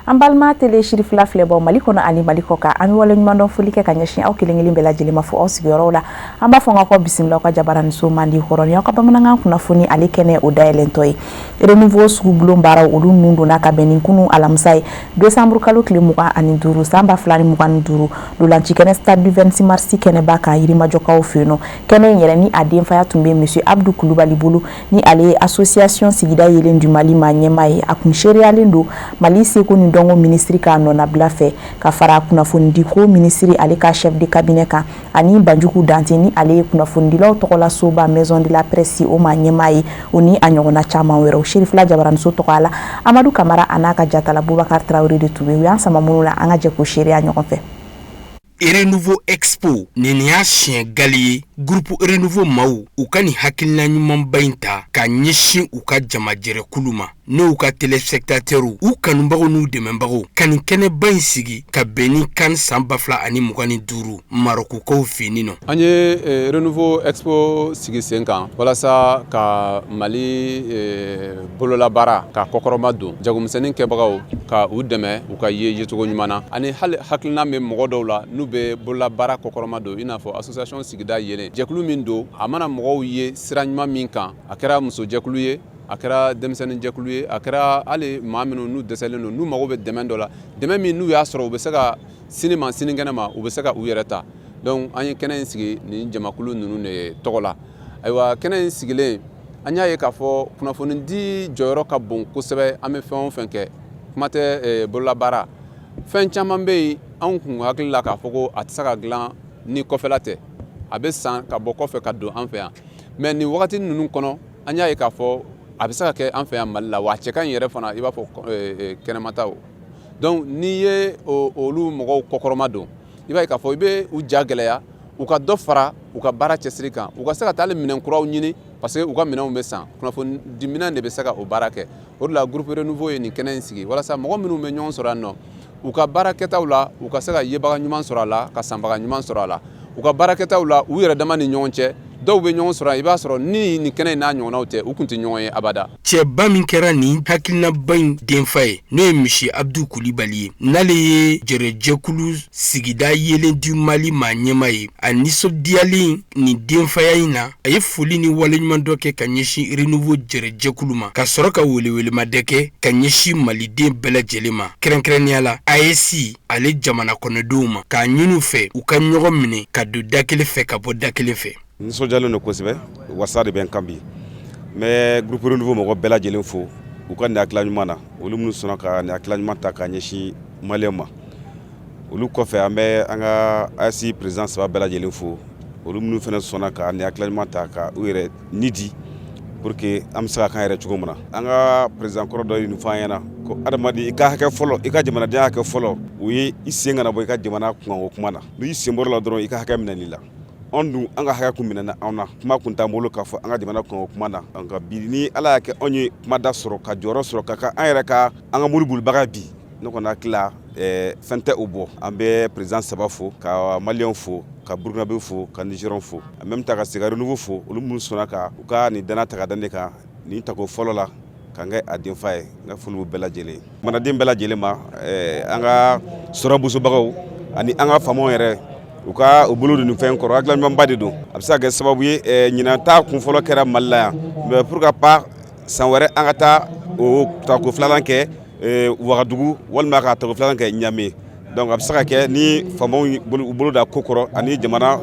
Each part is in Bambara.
An balima télé Sirifila filɛbɔ Mali kɔnɔ ani Mali kɔ kan, an bɛ waleɲumandɔn foli kɛ ka ɲɛsin aw kelen kelen bɛɛ lajɛlen ma fo aw sigiyɔrɔw la. An b'a fɔ n ka bisimila aw ka jabaraninso mandi kɔrɔ ni aw ka bamanankan kunnafoni ale kɛnɛ o dayɛlɛntɔ ye. Renouveau sugubulon baaraw, olu nun donna ka bɛn ni kunu alamisa ye, décembre kalo tile 25, san 2025, dolanci kɛnɛ stade du 26 mars kɛnɛba kan, Yirimajɔkaw fɛ yen nɔ. Kɛnɛ in yɛrɛ ni a denfaya tun bɛ monsieur Abdou Kulubali bolo, ni ale ye association Sigida Yelen du Mali ma ɲɛmaa ye. A kun seereyalen don Mali seko ni dɔnko minisiri ka nɔnabila fɛ, ka fara kunnafonidiko minisiri ale ka chef de cabinet kan, ani Banjugu Dante, ni ale ye kunnafonidilaw tɔgɔla soba Maison de la Presse o ma ɲɛmaa ye, o ni a ɲɔgɔnna caman wɛrɛw. Sirifila jabaraniso tɔgɔ la, Amadu Kamara a n'a ka jatala Bubakari Tarawele de tun bɛ. U y'an sama minnu la, an ka jɛ k'o seereya ɲɔgɔn fɛ. Renouveau Expo nin y'a siɲɛ gali ye groupe Renouveau maaw u ka nin hakilina ɲumanba in ta ka ɲɛsin u ka jamajɛrɛkulu ma, n'u ka téléspectateurs, u kanubagaw n'u dɛmɛbagaw, ka nin kɛnɛba in sigi ka bɛn ni CAN san 2025 Marɔkukaw fɛ yen nɔ. An ye Renouveau Expo sigi sen kan walasa ka Mali bololabaara ka kɔkɔrɔma don, jagomisɛnnin kɛbagaw ka u dɛmɛ u ka ye yecogo ɲuman na, ani hali hakilina bɛ mɔgɔ dɔw la n'u bɛ bololabaara kɔkɔrɔma don, i n'a fɔ association Sigida Yelen, jɛkulu min don a mana mɔgɔw ye sira ɲuman min kan. A kɛra musojɛkulu ye, a kɛra denmisɛnnin jɛkulu ye, a kɛra hali maa minnu n'u dɛsɛlen don, n'u mago bɛ dɛmɛ dɔ la, dɛmɛ min n'u y'a sɔrɔ, u bɛ se ka sini ma sinikɛnɛ ma, u bɛ se ka u yɛrɛ ta. Donc an ye kɛnɛ in sigi nin jamakulu ninnu de tɔgɔ la. Ayiwa, kɛnɛ in sigilen, an y'a ye k'a fɔ kunnafoni di jɔyɔrɔ ka bon kosɛbɛ. An bɛ fɛn o fɛn kɛ, kuma tɛ bololabaara, fɛn caman bɛ yen, anw kun hakili la k'a fɔ ko a tɛ se ka dilan ni kɔfɛla tɛ, a bɛ san ka bɔ kɔfɛ ka don an fɛ yan. Mais nin wagati ninnu kɔnɔ, an y'a ye k'a fɔ a bɛ se ka kɛ an fɛ yan Mali la, wa a cɛ ka ɲi yɛrɛ fana, i b'a fɔ kɛnɛmataw. Donc n'i ye olu mɔgɔw kɔkɔrɔma don, i b'a ye k'a fɔ i bɛ u ja gɛlɛya u ka dɔ fara u ka baara cɛsiri kan, u ka se ka taa hali minɛn kuraw ɲini, parce que u ka minɛnw bɛ san. Kunnafoni di minɛn de bɛ se ka o baara kɛ. O de la groupe Renouveau ye nin kɛnɛ in sigi walasa mɔgɔ minnu bɛ ɲɔgɔn sɔrɔ yan nɔ, u ka baarakɛtaw la, u ka se ka yebaga ɲuman sɔrɔ a la, ka sanbaga ɲuman sɔrɔ a la u ka baarakɛtaw la, u yɛrɛ dama ni ɲɔgɔn cɛ. Dɔw bɛ ɲɔgɔn sɔrɔ, i b'a sɔrɔ ni nin kɛnɛ in n'a ɲɔgɔnnaw tɛ, u tun tɛ ɲɔgɔn ye abada. Cɛba min kɛra nin hakilinaba in denfa ye, n'o ye monsieur Abdu Kulibali ye, n'ale ye jɛrɛjɛkulu Sigida Yelen du Mali maa ɲɛmaa ye, a nisɔndiyalen nin denfaya in na, a ye foli ni waleɲumandɔn kɛ ka ɲɛsin Renouveau jɛrɛjɛkulu ma, ka sɔrɔ ka welewelemadɛ kɛ ka ɲɛsin maliden bɛɛ lajɛlen ma, kɛrɛnkɛrɛnnenya la AES ale jamana kɔnɔdenw ma, k'a ɲini fɛ u ka ɲɔgɔn minɛ ka don da kelen fɛ, ka bɔ da kelen fɛ. Nisɔndiyalen don kosɛbɛ, wasa de bɛ n kan bi. N bɛ groupe Renouveau mɔgɔ bɛɛ lajɛlen fo u ka nin hakilina ɲuman na, olu minnu sɔnna ka nin hakilina ɲuman ta ka ɲɛsin maliyɛnw ma. Olu kɔfɛ, an bɛ an ka AES président saba bɛɛ lajɛlen fo, olu minnu fana sɔnna ka nin hakilina ɲuman ta ka u yɛrɛ ni di pour que an bɛ se ka k'an yɛrɛ cogo min na. An ka président kɔrɔ dɔ ye nin fɔ an ɲɛna ko adamaden, i ka hakɛ fɔlɔ, i ka jamanadenya hakɛ fɔlɔ, o ye i sen kana bɔ i ka jamana kunkanko kuma na. N'i sen bɔr'o la dɔrɔn, i ka hakɛ minɛn'i la. Anw dun, an ka hakɛ kun minɛna anw na, kuma kun t'an bolo k'a fɔ an ka jamana kunkanko kuma na. Nka bi, ni Ala y'a kɛ anw ye kumada sɔrɔ, ka jɔyɔrɔ sɔrɔ, ka kɛ an yɛrɛ ka an ka mobili bolibaga bi, ne kɔni hakili la, fɛn tɛ o bɔ. An bɛ président saba fo, ka maliyɛnw fo, ka burukinabe fo, ka nizɛriyɛnw fo, en même temps ka segin ka Renouveau fo, olu minnu sɔnna ka u ka nin danaya ta ka da ne kan nin tako fɔlɔ la ka n kɛ a denfa ye. N ka foli b'u bɛɛ lajɛlen, jamanaden bɛɛ lajɛlen ma, an ka sɔrɔ bosobagaw ani an ka faamaw yɛrɛ, u ka u bolo don nin fɛn kɔrɔ. Hakilina ɲumanba de don, a bɛ se ka kɛ sababu ye. Ɲinan ta kun fɔlɔ kɛra Mali la yan, mais pourquoi pas san wɛrɛ an ka taa o tako filanan kɛ Wagadugu walima ka tako filanan kɛ Ɲame. Donc a bɛ se ka kɛ ni faamaw u bolo da ko kɔrɔ, ani jamana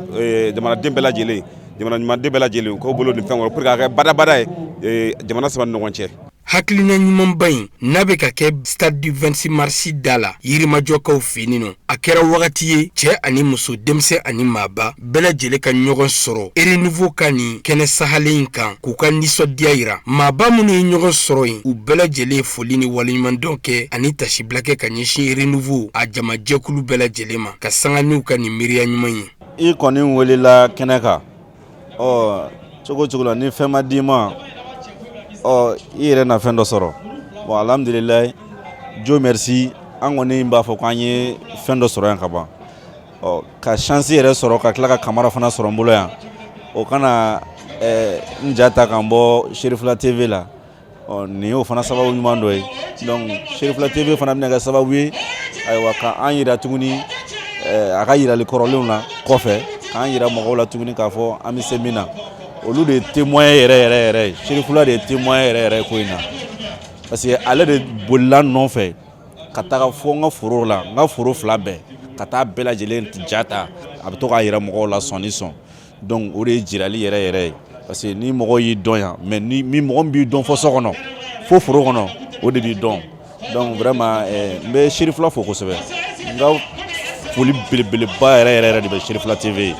jamanaden bɛɛ lajɛlen, jamana ɲumanden bɛɛ lajɛlen, u k'u bolo nin fɛn kɔrɔ pour que a kɛ badabada ye jamana saba ni ɲɔgɔn cɛ. Hakilina ɲumanba in n'a bɛ ka kɛ stade du 26 mars da la, Yirimajɔkaw fɛ yen nɔ, a kɛra wagati ye cɛ ani muso, denmisɛn ani maaba bɛɛ lajɛlen ka ɲɔgɔn sɔrɔ Renouveau ka nin kɛnɛ sahalen in kan k'u ka nisɔndiya yira. Maaba minnu ye ɲɔgɔn sɔrɔ yen, u bɛɛ lajɛlen ye foli ni waleɲumandɔn kɛ ani tasibila kɛ ka ɲɛsin Renouveau a jamajɛkulu bɛɛ lajɛlen ma, ka sanga n'u ka nin miiriya ɲuman ye. I kɔni welela kɛnɛ kan, ɔ cogo cogo la, ni fɛn ma d'i ma, ɔ i yɛrɛ na fɛn dɔ sɔrɔ. Bon, alhamdulilayi, Dieu merci, an kɔni b'a fɔ k'an ye fɛn dɔ sɔrɔ yan ka ban. Ɔ ka chance yɛrɛ sɔrɔ ka tila ka Kamara fana sɔrɔ n bolo yan, o kana n ja ta k'an bɔ Serifila TV la. Ɔ nin y'o fana sababu ɲuman dɔ ye. Donc Cherifila TV fana bɛna kɛ sababu ye, ayiwa, ka an yira tuguni a ka yirali kɔrɔlenw na kɔfɛ, k'an yira mɔgɔw la tuguni k'a fɔ an bɛ se min na. Olu de ye témoin yɛrɛ yɛrɛ yɛrɛ ye. Cherifila de ye témoin yɛrɛ yɛrɛ ko in na, parce que ale de bolila nɔfɛ ka taga fo n ka foro la, n ka foro fila bɛɛ, ka taa bɛɛ lajɛlen ja ta, a bɛ to k'a yira mɔgɔw la sɔn ni sɔn. Donc o de ye jirali yɛrɛ yɛrɛ ye, parce que ni mɔgɔ y'i dɔn yan, mais ni mɔgɔ min b'i dɔn fo so kɔnɔ, fo foro kɔnɔ, o de b'i dɔn. Donc vraiment n bɛ Cherifila fo kosɛbɛ. N ka foli belebeleba yɛrɛ yɛrɛ de bɛ Cherifila TV ye.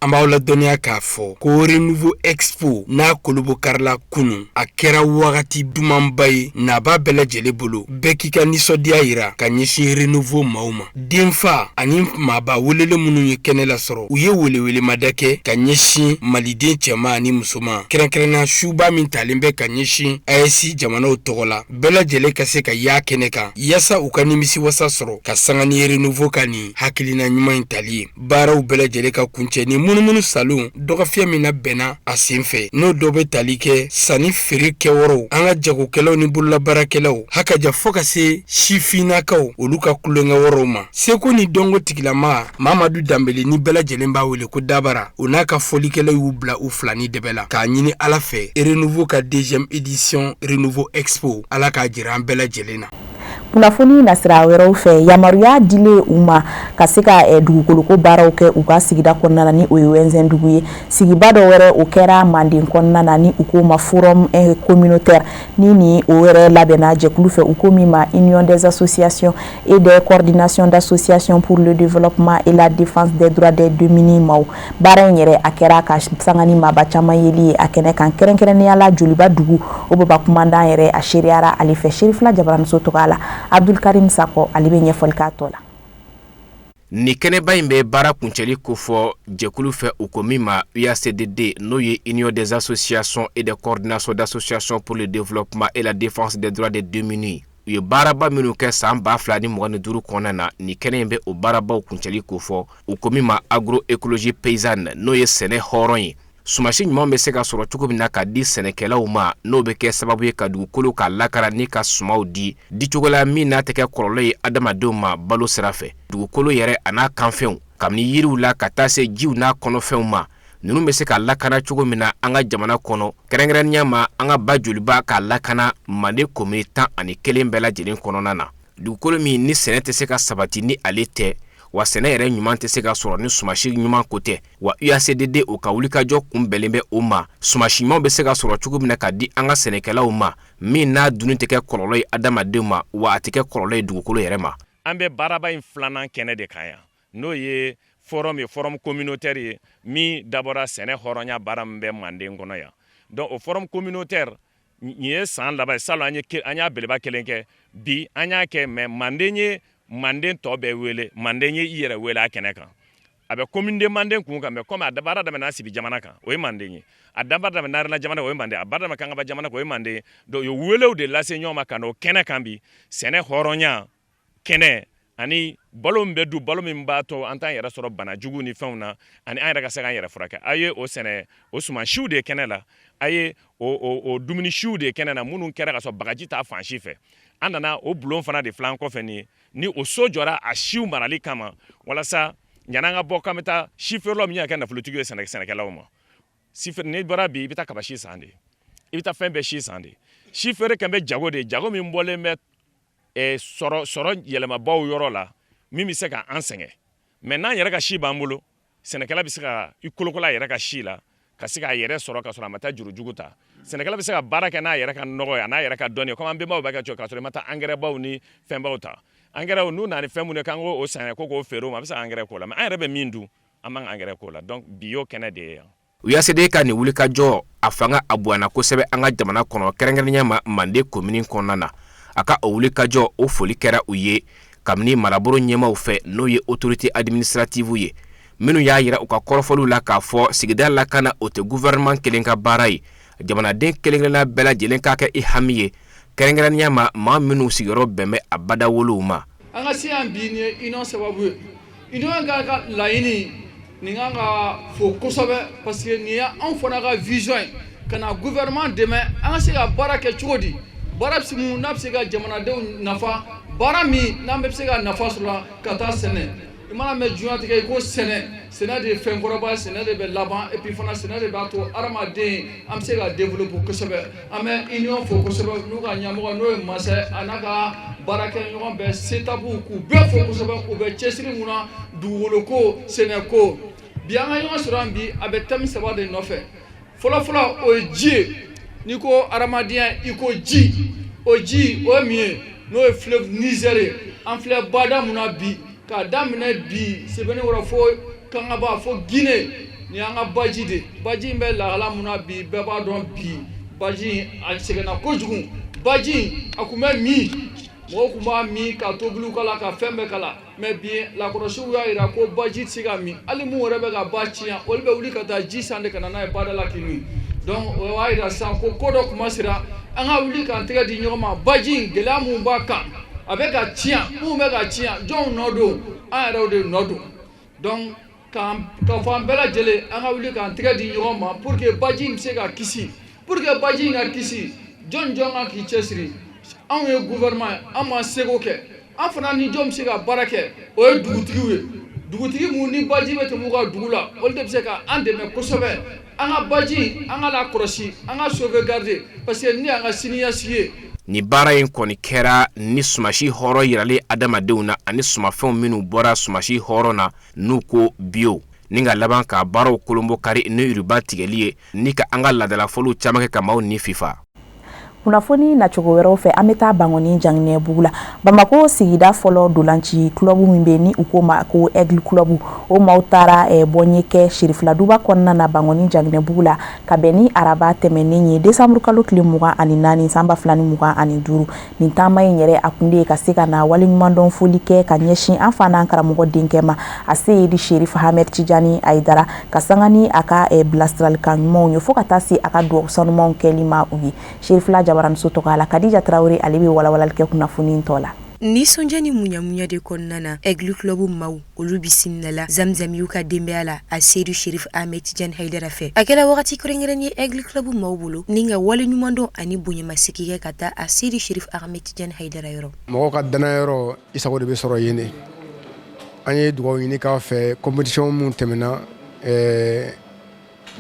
An b'aw ladɔnniya k'a fɔ ko Renouveau Expo n'a kolobokarila kunun, a kɛra wagati dumanba ye naba bɛɛ lajɛlen bolo. Bɛɛ k'i ka nisɔndiya yira ka ɲɛsin Renouveau maaw ma. Denfa ani maaba welelen minnu ye kɛnɛ lasɔrɔ, u ye welewelemada kɛ ka ɲɛsin maliden cɛman ani musoman, kɛrɛnkɛrɛnna suba min talen bɛ ka ɲɛsin AES jamanaw tɔgɔ la, bɛɛ lajɛlen ka se ka y'a kɛnɛ kan yaasa u ka nimisi wasa sɔrɔ ka sanga ni Renouveau ka nin hakilina ɲuman in tali ye. Baaraw bɛɛ lajɛlen ka kuncɛ ni munumunu salon dɔgɔfiyɛ min na bɛnna a sen fɛ, n'o dɔ bɛ tali kɛ sanni feere kɛwɔrɔw, an ka jagokɛlaw ni bololabaarakɛlaw hakaja, fɔɔ ka se sifinnakaw olu ka tulonkɛ wɔrɔw ma. Seko ni dɔnko tigilama Mamadu Danbele, ni bɛɛ lajɛlen b'a wele ko Dabara, o n'a ka fɔlikɛlaw y'u bila u fila ni dɛbɛ la k'a ɲini Ala fɛ, Renouveau ka deuxième édition Renouveau Expo, Ala k'a jira an bɛɛ lajɛlen na. Kunnafoni nasira wɛrɛw fɛ, yamaruya dilen u ma ka se ka dugukoloko baaraw kɛ u ka sigida kɔnɔna na, ni o ye Wɛnzɛndugu ye. Sigiba dɔ wɛrɛ, o kɛra Manden kɔnɔna na, ni u k'o ma forum communautaire, ni o yɛrɛ labɛnna jɛkulu fɛ, u ko min ma Union des associations et des coordinations d'associations pour le développement et la défense des droits des démunis maaw. Baara in yɛrɛ, a kɛra ka sanga ni maaba caman yeli ye a kɛnɛ kan, kɛrɛnkɛrɛnnenya la Joliba dugu o baba kumandan yɛrɛ, a seereyara ale fɛ. Serifila Jabaraniso tɔgɔ la, Abdulkarim Sakɔ, ale bɛ ɲɛfɔli k'a tɔ la. Nin kɛnɛba in bɛ baara kuncɛli kofɔ jɛkulu fɛ, u ko min ma UACDD, n'o ye Union des associations et des coordinations d'associations pour le développement et la défense des droits des démunis. U ye baaraba minnu kɛ san 2025 kɔnɔna na, nin kɛnɛ in bɛ o baarabaw kuncɛli kofɔ. U ko min ma agroécologie paysanne, n'o ye sɛnɛ hɔrɔn ye, sumasi ɲuman bɛ se ka sɔrɔ cogo min na ka di sɛnɛkɛlaw ma, n'o bɛ kɛ sababu ye ka dugukolo k'a lakara ni ka sumaw di dicogo la min n'a tɛ kɛ kɔlɔlɔ ye adamadenw ma balo sira fɛ. Dugukolo yɛrɛ a n'a kanfɛnw, kabini yiriw la ka taa se jiw n'a kɔnɔfɛnw ma, ninnu bɛ se ka lakana cogo min na an ka jamana kɔnɔ, kɛrɛnkɛrɛnnenya ma an ka ba Joliba k'a lakana Manden komini 11 bɛɛ lajɛlen kɔnɔna na. Dugukolo min ni sɛnɛ tɛ se ka sabati ni ale tɛ, wa sɛnɛ yɛrɛ ɲuman tɛ se ka sɔrɔ ni sumasi ɲuman ko tɛ. Wa UACDD o ka wulikajɔ kun bɛnnen bɛ o ma, sumasi ɲuman bɛ se ka sɔrɔ cogo min na ka di an ka sɛnɛkɛlaw ma, min n'a dunni tɛ kɛ kɔlɔlɔ ye adamadenw ma, wa a tɛ kɛ kɔlɔlɔ ye dugukolo yɛrɛ ma. An bɛ baaraba in filanan kɛnɛ de kan yan, n'o ye forum ye, forum communautaire ye, min dabɔra sɛnɛ hɔrɔnya baara min bɛ Manden kɔnɔ yan. Donc o forum communautaire nin ye san laban ye. Salon an y'a beleba kelen kɛ, bi an y'a kɛ, mais Manden ye Manden tɔ bɛɛ wele, Manden ye i yɛrɛ wele a kɛnɛ kan. A bɛ commune de Manden kun kan, mais comme a baara daminɛna Sibi jamana kan, o ye Manden ye, a baara daminɛ Narena jamana, o ye Manden, a baara daminɛ Kangaba jamana kan, o ye Manden ye. Donc u ye welew de lase ɲɔgɔn ma ka na o kɛnɛ kan bi, sɛnɛ hɔrɔnya kɛnɛ ani balo min bɛ dun, balo min b'a to an t'an yɛrɛ sɔrɔ bana jugu ni fɛnw na, ani an yɛrɛ ka se k'an yɛrɛ furakɛ. A ye o sɛnɛ o suman siw de kɛnɛ la, a ye o dumuni siw de kɛnɛ na minnu kɛra ka sɔrɔ bagaji t'a fan si fɛ. An nana o bulon fana de filan kɔfɛ nin ye, ni o so jɔra a siw marali kama, walasa yan'an ka bɔ k'an bɛ taa si feerelaw min ka kɛ nafolotigi ye sɛnɛkɛlaw ma. Si feere, n'i bɔra bi, i bɛ taa kaba si san de, i bɛ taa fɛn bɛɛ si san de. Si feere kɛn bɛ jago de ye, jago min bɔlen bɛ sɔrɔ yɛlɛmabaw yɔrɔ la, min bɛ se ka an sɛgɛn. Mais n'an yɛrɛ ka si b'an bolo, sɛnɛkɛla bɛ se ka i kolokola a yɛrɛ ka si la, ka se k'a yɛrɛ sɔrɔ ka sɔrɔ a ma taa jurujugu ta. Sɛnɛkɛla bɛ se ka baara kɛ n'a yɛrɛ ka nɔgɔ ye, a n'a yɛrɛ ka dɔnni ye, komi an bɛnbaw b'a kɛ cogo, k'a sɔrɔ i ma taa angɛrɛ baw ni fɛnbaw ta. Angɛrɛw n'u nana ni fɛn minnu ye k'an k'o san ko k'o feere u ma, a bɛ se ka angɛrɛ k'o la, mais an yɛrɛ bɛ min dun, an man angɛrɛ k'o la. Donc bi y'o kɛnɛ de ye yan. UACD ka nin wulikajɔ, a fanga a bonyana kosɛbɛ an ka jamana kɔnɔ, kɛrɛnkɛrɛnnenya ma Manden komini kɔnɔna na. A ka o wulikajɔ, o foli kɛra u ye kabini marabolo ɲɛmaw fɛ, n'o ye autorité administrative ye, minnu y'a yira u ka kɔrɔfɔliw la k'a fɔ sigida lakana, o tɛ gouvernement kelen ka baara ye, jamanaden kelen-kelenna bɛɛ lajɛlen k'a kɛ i hami ye, kɛrɛnkɛrɛnnenya ma maa minnu sigiyɔrɔ bɛn bɛ a badawolow ma. An ka se yan bi, nin ye union sababu ye. Union ka laɲini nin kan ka fo kosɛbɛ, parce que nin ye anw fana ka vision ye, ka na gouvernement dɛmɛ an ka se ka baara kɛ cogo di. Baara bɛ mun n'a bɛ se ka jamanadenw nafa, baara min n'an bɛ se ka nafa sɔrɔ ka taa sɛnɛ. I mana mɛn diɲɛlatigɛ i ko sɛnɛ, sɛnɛ de ye fɛn kɔrɔba, sɛnɛ de bɛ laban, et puis fana sɛnɛ de b'a to hadamaden an bɛ se ka développer kosɛbɛ. An bɛ union fo kosɛbɛ n'u ka ɲɛmɔgɔ n'o ye Masa a n'a ka baarakɛɲɔgɔn bɛɛ SETAP, k'u bɛɛ fo kosɛbɛ. U bɛ cɛsiri mun na dugukolo ko, sɛnɛ ko. Bi an ka ɲɔgɔn sɔrɔ yan bi, a bɛ thème saba de nɔfɛ. Fɔlɔfɔlɔ, o ye ji ye. N'i ko hadamadenya, i ko ji. O ji, o ye min ye? N'o ye fleuve Niger ye. An filɛ bada mun na bi, k'a daminɛ bi Sɛbɛnnikɔrɔ fo Kangaba fo Guinée, nin y'an ka baji de. Baji in bɛ lahala mun na bi, bɛɛ b'a dɔn bi baji in a sɛgɛnna kojugu. Baji in a tun bɛ min, mɔgɔw tun b'a min ka tobiliw k'a la, ka fɛn bɛɛ k'a la. Mais bi lakɔlɔsiw y'a jira ko baji tɛ se ka min. Hali mun yɛrɛ bɛ ka ba tiɲɛ, olu bɛ wuli ka taa ji san de ka na n'a ye bada la k'i min. Donc o b'a jira sisan ko ko dɔ kuma sera, an ka wuli k'an tɛgɛ di ɲɔgɔn ma. Baji in, gɛlɛya mun b'a kan, a bɛ ka tiɲɛ, mun bɛ ka tiɲɛ, jɔnw nɔ don? An yɛrɛw de nɔ don. Donc k'a fɔ an bɛɛ lajɛlen, an ka wuli k'an tɛgɛ di ɲɔgɔn ma pour que baji in bɛ se ka kisi. Pour que baji in ka kisi, jɔn jɔn kan k'i cɛsiri? Anw ye gouvernement ye, an m'an seko kɛ. An fana ni jɔn bɛ se ka baara kɛ? O ye dugutigiw ye. Dugutigi mun ni baji bɛ tɛmɛ u ka dugu la, olu de bɛ se ka an dɛmɛ kosɛbɛ. An ka baji, an ka lakɔlɔsi, an ka sauvegarder, parce que nin y'an ka siniɲɛsigi ye. Nin baara in kɔni kɛra ni sumasi hɔrɔn yirali adamadenw na ani sumafɛnw minnu bɔra sumasi hɔrɔn na n'u ko bio, ni ka laban ka baaraw kolonbo kari ni ruban tigɛli ye, ni ka an ka laadalafɔliw caman kɛ ka maaw ni fifa. Kunnafoni nacogo wɛrɛw fɛ, an bɛ taa Bankɔni Janginɛbugu la. Bamakɔ sigida fɔlɔ dolanci club min bɛ ni u ko ma ko Aigle Club, o maaw taara bɔnye kɛ Sirifiladuba kɔnɔna na Bankɔni Janginɛbugu la, ka bɛn ni araba tɛmɛnen ye, décembre kalo tile 24 san 2025. Nin taama in yɛrɛ, a kun de ye ka se ka na waleɲumandɔn foli kɛ ka ɲɛsin an fa n'an karamɔgɔ denkɛ ma, a Seyidi Sherif Hamɛd Tijani Ayidara, ka sanga ni a ka bilasiralikan ɲumanw ye, fo ka taa se a ka dugawu sanumanw kɛli ma u ye. Serifila jabaraniso tɔgɔ la, Kadija Tarawele, ale bɛ walawalali kɛ kunnafoni tɔ la. Nisɔndiya ni muɲamuɲa de kɔnɔna na, Aigle Club maaw olu bisimilala Zamzamiw ka denbaya la a Seyidu Sherif Ahmed Tijani Hayidara fɛ. A kɛra wagati kɛrɛnkɛrɛn ye Aigle Club maaw bolo ni ka waleɲumandɔn ani bonyamasegin kɛ ka taa a Seyidu Sherif Ahmed Tijani Hayidara yɔrɔ. Mɔgɔ ka dannayɔrɔ, i sago de bɛ sɔrɔ yen de. An ye dugawu ɲini k'a fɛ. Compétition min tɛmɛna,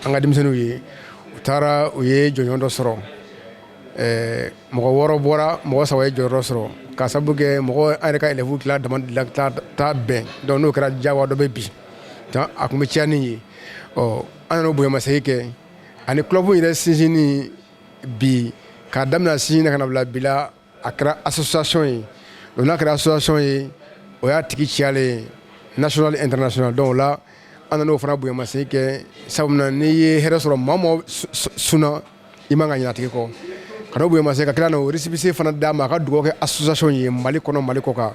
an ka denmisɛnninw ye, u taara, u ye jɔnjɔn dɔ sɔrɔ. Mɔgɔ 6 bɔra, mɔgɔ 3 ye jɔyɔrɔ sɔrɔ, ka sababu kɛ mɔgɔ an yɛrɛ ka élèves tila dama taa bɛn. Donc n'o kɛra, diyagoya dɔ bɛ bi a tun bɛ caya ni ye. Ɔ an nana o bonyamasegin kɛ ani club yɛrɛ sinsinni bi, k'a daminɛ sinsin ka na bila bi la, a kɛra association ye. Donc n'a kɛra association ye, o y'a tigi ciyalen ye national, international. Donc o la, an nana o fana bonyamasegin kɛ, sabu n'i ye hɛrɛ sɔrɔ, maa mɔgɔ sunna, i man ka ɲinɛ a tigi kɔ. Ka n'o bonyamasegin, ka tila n'o récépissé fana d'a ma, a ka dugawu kɛ association ye Mali kɔnɔ, Mali kɔ kan,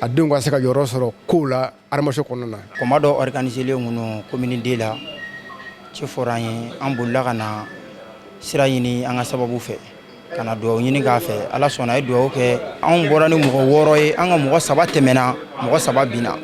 a denw ka se ka jɔyɔrɔ sɔrɔ kow la arts martiaux kɔnɔna na. Combat dɔ organisé len kɔnɔ commune D la, ci fɔra an ye, an bolila ka na sira ɲini an ka sababu fɛ ka na dugawu ɲini k'a fɛ. Ala sɔnna, a ye dugawu kɛ. Anw bɔra ni mɔgɔ 6 ye, an ka mɔgɔ 3 tɛmɛna, mɔgɔ 3 binna.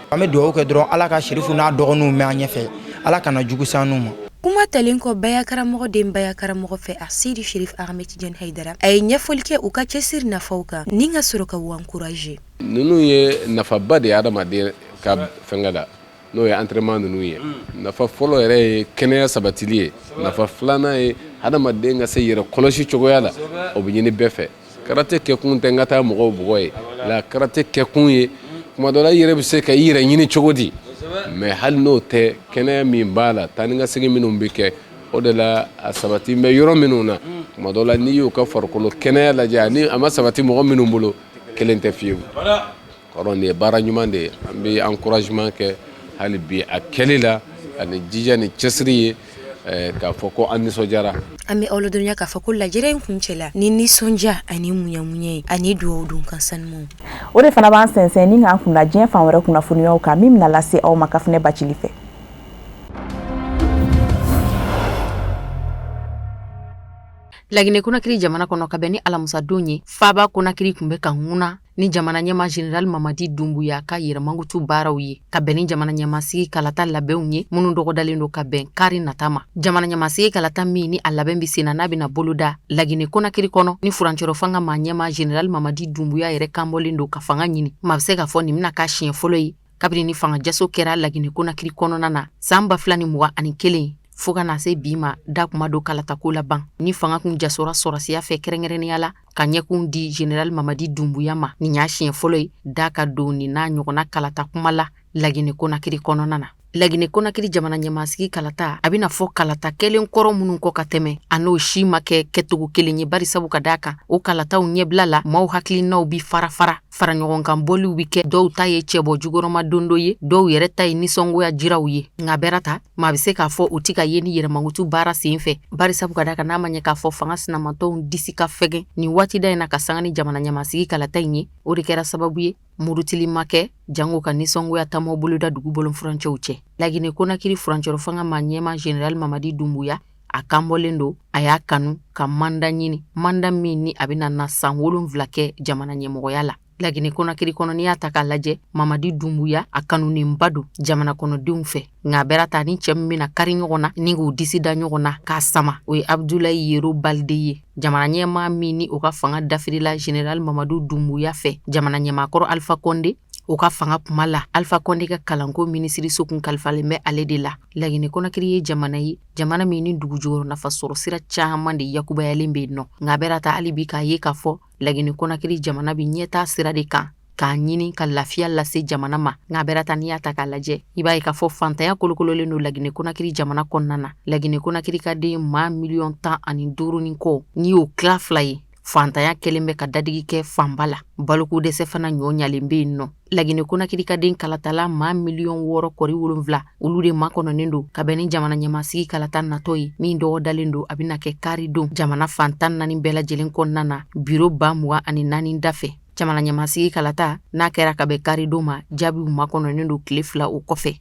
An bɛ dugawu kɛ dɔrɔn, Ala ka Sirifu n'a dɔgɔninw mɛn an ɲɛfɛ, Ala kana jugu s'an ma. Kuma talen kɔ baya karamɔgɔ den baya karamɔgɔ fɛ, a Seyidi Sherif Ahmed Tidiane Haidara, a ye ɲɛfɔli kɛ u ka cɛsiri nafaw kan ni ka sɔrɔ ka u encourager. Ninnu ye nafaba de ye adamaden ka fɛnkɛ la, n'o ye entraînement ninnu ye. Nafa fɔlɔ yɛrɛ ye kɛnɛya sabatili ye. Nafa filanan ye adamaden ka se yɛrɛ kɔlɔsi cogoya la, o bɛ ɲini bɛɛ fɛ. Karate kɛkun tɛ n ka taa mɔgɔw bugɔ ye la. Karate kɛkun ye, kuma dɔ la, i yɛrɛ bɛ se ka i yɛrɛ ɲini cogo di. Mais hali n'o tɛ, kɛnɛya min b'a la, taa ni ka segin minnu bɛ kɛ, o de la a sabati bɛ yɔrɔ minnu na. Kuma dɔ la, n'i y'u ka farikolo kɛnɛya lajɛ, ani a ma sabati mɔgɔ minnu bolo, kelen tɛ fiyewu. Kɔrɔ, nin ye baara ɲuman de ye. An bɛ encouragement kɛ hali bi a kɛli la, ani jija ni cɛsiri ye, k'a fɔ ko an nisɔndiyara. An bɛ aw ladɔnniya k'a fɔ ko lajɛrɛ in kuncɛla ni nisɔndiya ani muɲamuɲa ye ani dugawu don kan sanumaw. O de fana b'an sɛnsɛn ni k'an kunda diɲɛ fan wɛrɛ kunnafoniyaw kan, min bɛna lase aw ma Kafunɛ Bacili fɛ. Laginɛ Konakiri jamana kɔnɔ, ka bɛn ni alamusadon ye, faaba Konakiri tun bɛ ka ŋuna ni jamana ɲɛmaa General Mamadi Dumbuya ka yɛrɛmankutu baaraw ye, ka bɛn ni jamana ɲɛmaasigi kalata labɛnw ye minnu dɔgɔdalen don ka bɛn kari nata ma. Jamana ɲɛmaasigi kalata min ni a labɛn bɛ senna, n'a bɛna boloda Laginɛ Konakiri kɔnɔ, ni furancɛrɔ fanga maa ɲɛmaa General Mamadi Dumbuya yɛrɛ kanbɔlen don ka fanga ɲini, maa bɛ se k'a fɔ nin bɛna k'a siɲɛ fɔlɔ ye kabini ni fanga jaso kɛra Laginɛ Konakiri kɔnɔna na san 2021 fo ka na se bi ma. Da kuma don kalatako la ban ni fanga kun jasora sɔrɔsiya fɛ, kɛrɛnkɛrɛnnenya la ka ɲɛkun di General Mamadi Dumbuya ma. Nin y'a siɲɛ fɔlɔ ye da ka don nin n'a ɲɔgɔnna kalata kuma la Laginɛ Konakiri kɔnɔna na. Laginɛ Konakiri jamana ɲɛmaasigi kalata, a bɛna fɔ kalata kɛlen kɔrɔ minnu kɔ ka tɛmɛ, a n'o si ma kɛ kɛcogo kelen ye, bari sabu ka d'a kan o kalataw ɲɛbila la, maaw hakilinaw bi fara fara, fara ɲɔgɔn kan bɔliw bi kɛ. Dɔw ta ye cɛbɔ jukɔrɔma dondo ye, dɔw yɛrɛ ta ye nisɔngoya jiraw ye. Nka bɛrɛ ta, maa bɛ se k'a fɔ u ti ka ye ni yɛrɛmankutu baara sen fɛ, bari sabu ka d'a kan n'a ma ɲɛ k'a fɔ fanga sinamatɔnw disi ka fɛgɛn nin waati da in na ka sanga ni jamana ɲɛmaasigi kalata in ye. O de kɛra sababu ye murutili ma kɛ, jango ka nisɔngoya taamaw boloda dugu bɔlɔn furancɛw cɛ. Laginɛ Konakiri furancɛrɔ fanga maa ɲɛmaa General Mamadi Dumbuya, a kanbɔlen don, a y'a kanu ka manda ɲini, manda min ni a bɛna na san 7 kɛ jamana ɲɛmɔgɔya la Laginɛ Konakiri kɔnɔ. N'i y'a ta k'a lajɛ, Mamadi Dumbuya, a kanunenba don jamana kɔnɔdenw fɛ. Nka bɛrɛ ta ni cɛ min bɛna kari ɲɔgɔn na ni k'u disi da ɲɔgɔn na k'a sama, o ye Abudulayi Yero Balde ye, jamana ɲɛmaa min ni o ka fanga dafirila General Mamadu Dumbuya fɛ jamana ɲɛmaakɔrɔ Alpha Condé o ka fanga kuma la. Alpha Condé ka kalanko minisiriso kun kalifalen bɛ ale de la. Laginɛ Konakiri ye jamana ye, jamana min ni dugu jukɔrɔ nafa sɔrɔ sira caman de yakubayalen bɛ yen nɔ. Nka bɛrɛ ta, hali bi k'a ye k'a fɔ Laginɛ Konakiri jamana bɛ ɲɛtaa sira de kan k'a ɲini ka lafiya lase jamana ma. Nka bɛrɛ ta, n'i y'a ta k'a lajɛ, i b'a ye k'a fɔ fantanya kolokololen don Laginɛ Konakiri jamana kɔnɔna na. Laginɛ Konakiri ka den maa miliyɔn 15 ni kɔ, n'i y'o tila fila ye, fantanya kɛlen bɛ ka dadigi kɛ fanba la. Baloko dɛsɛ fana ɲɔ ɲalen bɛ yen nɔ. Laginɛ Konakiri ka den kalatala maa miliyɔn 6 kɔri 7, olu de makɔnɔnen don ka bɛn ni jamana ɲɛmasigi kalata natɔ ye min dɔgɔdalen don, a bɛna kɛ kari don, jamana fan 14 bɛɛ lajɛlen kɔnɔna na, biro 24,000 da fɛ. Jamana ɲɛmasigi kalata n'a kɛra ka bɛn karidon ma, jaabiw makɔnɔnen don tile 2 o kɔfɛ.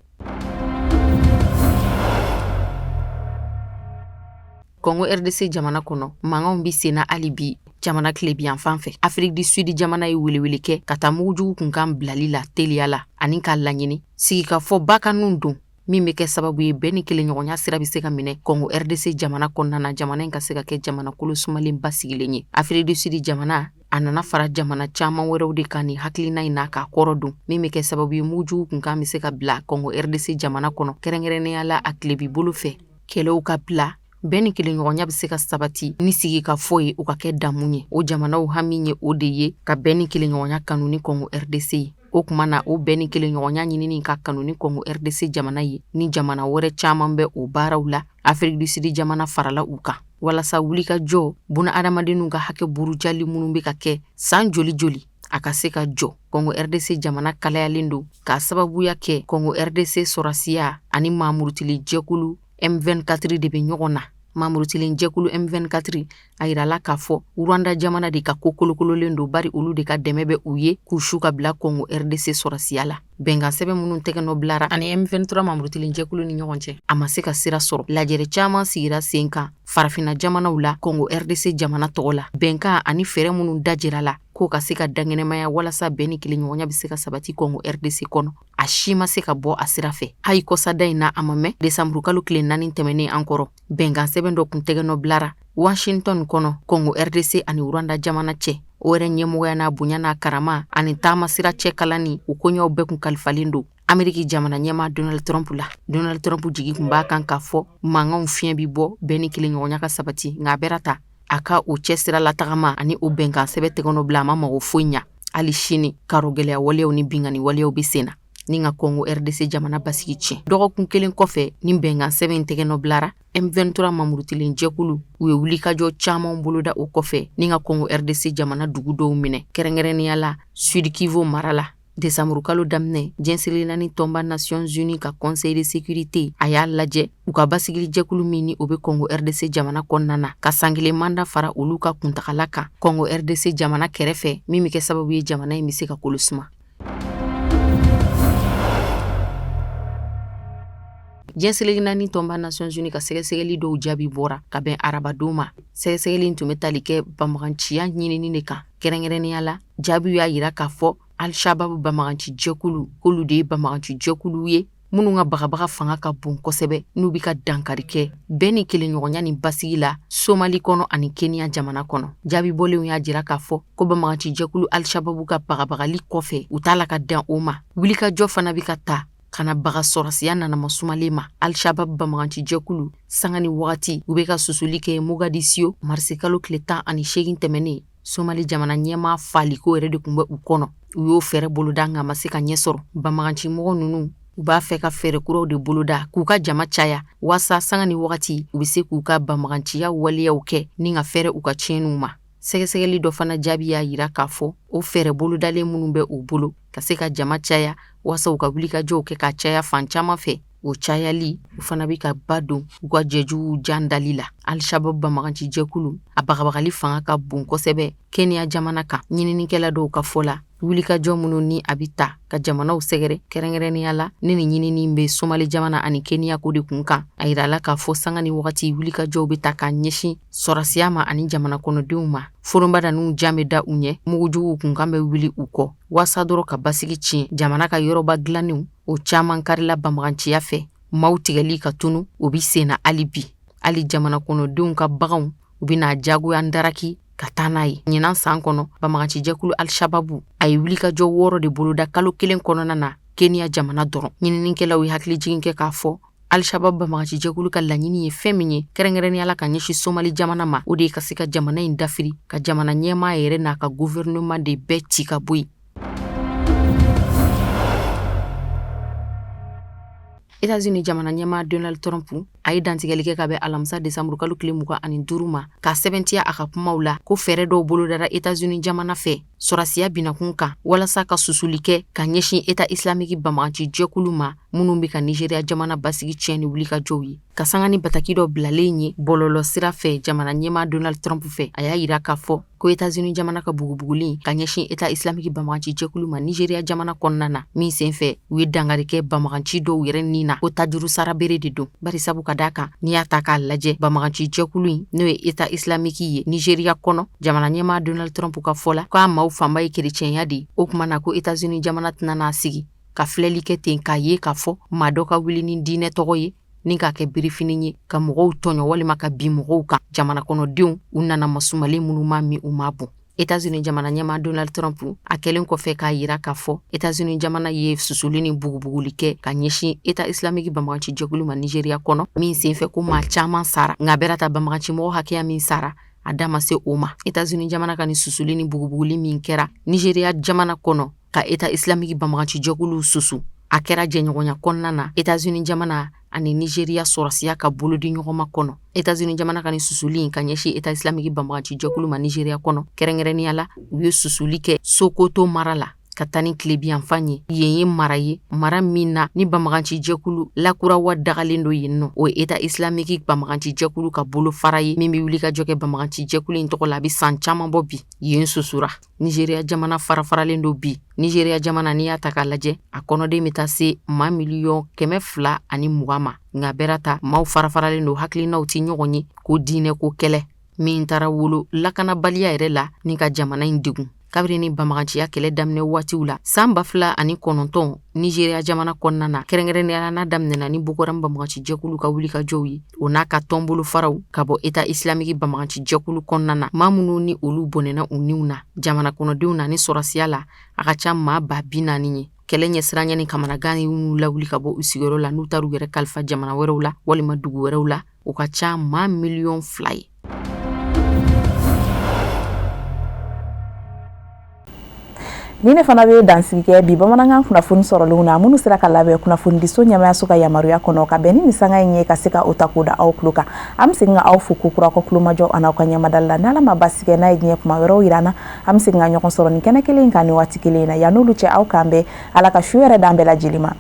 Kɔngo RDC jamana kɔnɔ, mankanw bɛ senna hali bi jamana tilebiyanfan fɛ. Afrique du Sud jamana ye welewele kɛ ka taa mugujugu kunkan bilali la teliya la, ani k'a laɲini sigikafɔ bakanu don min bɛ kɛ sababu ye bɛn ni kelenɲɔgɔnya sira bɛ se ka minɛ Kɔngo RDC jamana kɔnɔna na, jamana in ka se ka kɛ jamana kolo sumalen basigilen ye. Afrique du Sud jamana, a nana fara jamana caman wɛrɛw de kan ni hakilina in n'a k'a kɔrɔ don, min bɛ kɛ sababu ye mugujugu kunkan bɛ se ka bila Kɔngo RDC jamana kɔnɔ, kɛrɛnkɛrɛnnenya la a tilebi bolo fɛ, kɛlɛw ka bila, bɛn ni kelenɲɔgɔnya bɛ se ka sabati ni sigi ka fɔ ye, o ka kɛ damu ye. O jamanaw hami ye o de ye ka bɛn ni kelenɲɔgɔnya kanu ni Kɔngo RDC ye. O tuma na, o bɛn ni kelenɲɔgɔnya ɲinini ka kanu ni Kɔngo RDC jamana ye, ni jamana wɛrɛ caman bɛ o baaraw la, Afrique du Sud jamana farala u kan walasa wulikajɔ buna adamadenw ka hakɛ burujali minnu bɛ ka kɛ san joli joli, a ka se ka jɔ. Kɔngo RDC jamana kalayalen don k'a sababuya kɛ Kɔngo RDC sɔrɔsiya ani maamurutili jɛkulu M24 de bɛ ɲɔgɔn na. Maamurutilen jɛkulu M24, a yirala k'a fɔ Rwanda jamana de ka ko kolokololen don, bari olu de ka dɛmɛ bɛ u ye k'u su ka bila Kɔngo RDC sɔrɔsiya la. Bɛnkan sɛbɛn minnu tɛgɛ nɔ bilara ani M23 maamurutilen jɛkulu ni ɲɔgɔn cɛ, a ma se ka sira sɔrɔ. Lajɛrɛ caman sigira sen kan farafinna jamanaw la Kɔngo RDC jamana tɔgɔ la. Bɛnkan ani fɛɛrɛ minnu dajira la k'o ka se ka dankɛnɛmaya walasa bɛn ni kelenɲɔgɔnya bɛ se ka sabati Kɔngo RDC kɔnɔ, a si ma se ka bɔ a sira fɛ. Hali kɔsada in na, a ma mɛn, desanburukalo tile 4 tɛmɛnen an kɔrɔ, bɛnkan sɛbɛn dɔ kun tɛgɛ nɔ bilara Washington kɔnɔ Kɔngo RDC ani Rwanda jamana cɛ. O yɛrɛ ɲɛmɔgɔya n'a bonya n'a karama ani taamasira cɛ kalanni, o koɲɛw bɛɛ kun kalifalen don Ameriki jamana ɲɛmaa Donald Trump la. Donald Trump jigi kun b'a kan k'a fɔ mankanw fiɲɛ bi bɔ, bɛn ni kelenɲɔgɔnya ka sabati. Nka a bɛra ta, a ka o cɛsira latagama ani o bɛnkan sɛbɛn tɛgɛnɔ bila, a ma mago foyi ɲa. Hali sini, karogɛlɛya waleyaw ni binkanni waleyaw bɛ sen na ni ka Kɔngo RDC jamana basigi tiɲɛ. Dɔgɔkun kelen kɔfɛ ni bɛnkan sɛbɛn tɛgɛnɔ bilara, M23 mamurutilen jɛkulu, u ye wulikajɔ caman boloda o kɔfɛ ni ka Kɔngo RDC jamana dugu dɔw minɛ, kɛrɛnkɛrɛnnenya la Sud Kivu mara la. Desanburukalo daminɛ, diɲɛ naani tɔnba Nations Unies ka Conseil de sécurité, a y'a lajɛ u ka basigili jɛkulu min ni o bɛ Kɔngo RDC jamana kɔnɔna na, ka san kelen manda fara olu ka kuntagala kan Kɔngo RDC jamana kɛrɛfɛ, min bɛ kɛ sababu ye jamana in bɛ se ka kolo suma. Diɲɛ seleke naani tɔnba Nations Unies ka sɛgɛsɛgɛli dɔw jaabi bɔra ka bɛn arabadon ma. Sɛgɛsɛgɛli tun bɛ tali kɛ banbaganciya ɲinini de kan. Kɛrɛnkɛrɛnnenya la, jaabiw y'a yira k'a fɔ Al-Shabaab banbaganci jɛkulu k'olu de ye banbaganci jɛkulu ye minnu ka bagabaga fanga ka bon kosɛbɛ, n'u bɛ ka dankari kɛ bɛn ni kelenɲɔgɔnya ni basigi la Somali kɔnɔ ani Kenya jamana kɔnɔ. Jaabi bɔlenw y'a jira k'a fɔ ko banbaganci jɛkulu Al-Shabaab ka bagabagali kɔfɛ, u t'a la ka dan o ma, wulikajɔ fana bɛ ka ta ka na baga sɔrɔsiya nanama sumalen ma. Al-Shabaab banbaganci jɛkulu, sanga ni wagati u bɛ ka susuli kɛ Mogadisio marisikalo tile 18 tɛmɛnen. Somali jamana ɲɛmaa faliko yɛrɛ de tun bɛ u kɔnɔ. U y'o fɛɛrɛ boloda, nka ma se ka ɲɛ sɔrɔ. Banbagancimɔgɔ ninnu, u b'a fɛ ka fɛɛrɛ kuraw de boloda k'u ka jama caya, waasa sanga ni wagati u bɛ se k'u ka banbaganciya waleyaw kɛ ni ka fɛɛrɛ u ka tiɲɛniw ma. Sɛgɛsɛgɛli dɔ fana jaabi y'a yira k'a fɔ o fɛɛrɛ bolodalen minnu bɛ u bolo ka se ka jama caya waasa u ka wulikajɔw kɛ ka caya fan caman fɛ, o cayali u fana bɛ ka ba don u ka jɛjuguw jan dali la. Al-Shabaab banbaganci jɛkulu, a bagabagali fanga ka bon kosɛbɛ Kenya jamana kan. Ɲininikɛla dɔw ka fɔ la, wulikajɔ minnu ni a bɛ ta ka jamanaw sɛgɛrɛ, kɛrɛnkɛrɛnnenya la ni nin ɲinini bɛ Somali jamana ani Kenya ko de kun kan, a yirala k'a fɔ sanga ni wagati wulikajɔw bɛ ta ka ɲɛsin sɔrɔsiya ma ani jamana kɔnɔdenw ma. Foronbadaninw jan bɛ da u ɲɛ, mugujuguw kunkan bɛ wuli u kɔ waasa dɔrɔn ka basigi tiɲɛ. Jamana ka yɔrɔba dilannenw, o caman karila banbaganciya fɛ, maaw tigɛli ka tunu, o bi senna hali bi. Hali jamana kɔnɔdenw ka baganw, u bɛna jagoya daraki ka taa n'a ye. Ɲinan san kɔnɔ, banbagacijɛkulu Al-Shababu a ye wulikajɔ 6 de boloda kalo kelen kɔnɔna na Kenya jamana dɔrɔn. Ɲininikɛlaw ye hakilijigin kɛ k'a fɔ Al-Shabaab banbagacijɛkulu ka laɲini ye fɛn min ye, kɛrɛnkɛrɛnnenya la ka ɲɛsin Somali jamana ma, o de ye ka se ka jamana in dafiri, ka jamana ɲɛmaa yɛrɛ n'a ka gouvernement de bɛɛ ci ka bɔ yen. États-Unis jamana ɲɛmaa Donald Trump a ye dantigɛli kɛ ka bɛn alamisa desanburu kalo tile 25 ma, k'a sɛbɛntiya a ka kumaw la ko fɛɛrɛ dɔw bolodara États-Unis jamana fɛ sɔrɔsiya binakun kan walasa ka susuli kɛ ka ɲɛsin État islamique banbaganci jɛkulu ma minnu bɛ ka Nigeria jamana basigi tiɲɛ ni wulikajɔw ye. Ka sanga ni bataki dɔ bilalen ye bɔlɔlɔ sira fɛ jamana ɲɛmaa Donald Trump fɛ, a y'a yira k'a fɔ ko États-Unis jamana ka bugubuguli ka ɲɛsin État islamique banbaganci jɛkulu ma Nigeria jamana kɔnɔna na, min sen fɛ u ye dankari kɛ banbaganci dɔw yɛrɛ ni na, ko tajuru sara bere de don. Bari sabu ka d'a kan, n'i y'a ta k'a lajɛ, banbaganci jɛkulu in, n'o ye État islamique ye Nigeria kɔnɔ, jamana ɲɛmaa Donald Trump ka fɔ la k'a maaw fanba ye kerecɛnya de ye. O tuma na ko États-Unis jamana tɛna n'a sigi ka filɛli kɛ ten k'a ye k'a fɔ maa dɔ ka wuli ni diinɛ tɔgɔ ye ni k'a kɛ birifini ye ka mɔgɔw tɔɲɔ walima ka bin mɔgɔw kan, jamana kɔnɔdenw u nana masumalen minnu ma min u ma bɔn. États-Unis jamana ɲɛmaa Donald Trump a kɛlen kɔfɛ k'a yira k'a fɔ États-Unis jamana ye susuli ni bugubuguli kɛ ka ɲɛsin État islamique banbaganci jɛkulu ma Nigeria kɔnɔ, min senfɛ ko maa caman sara, nka bɛrɛ ta banbaganci mɔgɔ hakɛya min sara, a da ma se o ma. États-Unis jamana ka nin susuli ni bugubuguli min kɛra Nigeria jamana kɔnɔ ka État islamique banbaganci jɛkuluw susu, a kɛra jɛɲɔgɔnya kɔnɔna na États-Unis jamana ani Nigeria sɔrɔsiya ka bolodi ɲɔgɔnma kɔnɔ. États-Unis jamana ka nin susuli in ka ɲɛsin État islamique banbaganci jɛkulu ma Nigeria kɔnɔ, kɛrɛnkɛrɛnnenya la u ye susuli kɛ Sokoto mara la ka taa ni tilebiyanfan ye. Yen ye mara ye, mara min na ni banbaganci jɛkulu Lakurawa dagalen don yen nɔ. O ye État islamique banbaganci jɛkulu ka bolofara ye min bɛ wulikajɔ kɛ banbaganci jɛkulu in tɔgɔ la, a bɛ san caman bɔ bi. Yen susura. Nigeria jamana farafaralen don bi. Nigeria jamana, n'i y'a ta k'a lajɛ, a kɔnɔden bɛ taa se maa 220 miliyɔn ma, nka bɛrɛ ta maaw farafaralen don, hakilinaw tɛ ɲɔgɔn ye, ko diinɛ ko kɛlɛ min taara wolo lakanabaliya yɛrɛ la ni ka jamana in degun. Kabiri ni banbaganciya kɛlɛ daminɛ waatiw la san 2009 Nigeria jamana kɔnɔna na, kɛrɛnkɛrɛnnenya la n'a daminɛna ni Boko Haram banbaganci jɛkulu ka wulikajɔw ye, o n'a ka tɔnbolo faraw ka bɔ État islamique banbaganci jɛkulu kɔnɔna na, maa minnu ni olu bɔnɛna u niw na jamana kɔnɔdenw na ni sɔrɔsiya la, a ka ca maa 40 000 ye. Kɛlɛ ɲɛsiranɲɛ ni kamanagan y'u lawuli ka bɔ u sigiyɔrɔ la, n'u taar'u yɛrɛ kalifa jamana wɛrɛw la walima dugu wɛrɛw la, o ka ca maa 2 miliyɔn ye. Ni ne fana bɛ dansigi kɛ bi bamanankan kunnafoni sɔrɔlenw na minnu sera ka labɛn kunnafonidiso ɲɛmayaso ka yamaruya kɔnɔ ka bɛn ni nin sanga in ye, ka se ka o ta k'o da aw tulo kan. An bɛ segin ka aw fo kokura kɔ kulomajɔ ani aw ka ɲɛmadali la. N'Ala ma basi kɛ, n'a ye diɲɛ kuma wɛrɛw yira an na, an bɛ segin ka ɲɔgɔn sɔrɔ nin kɛnɛ kelen in kan nin waati kelen in na. Yan n'olu cɛ, aw k'an bɛn. Ala ka su yɛrɛ d'an bɛɛ lajɛlen ma.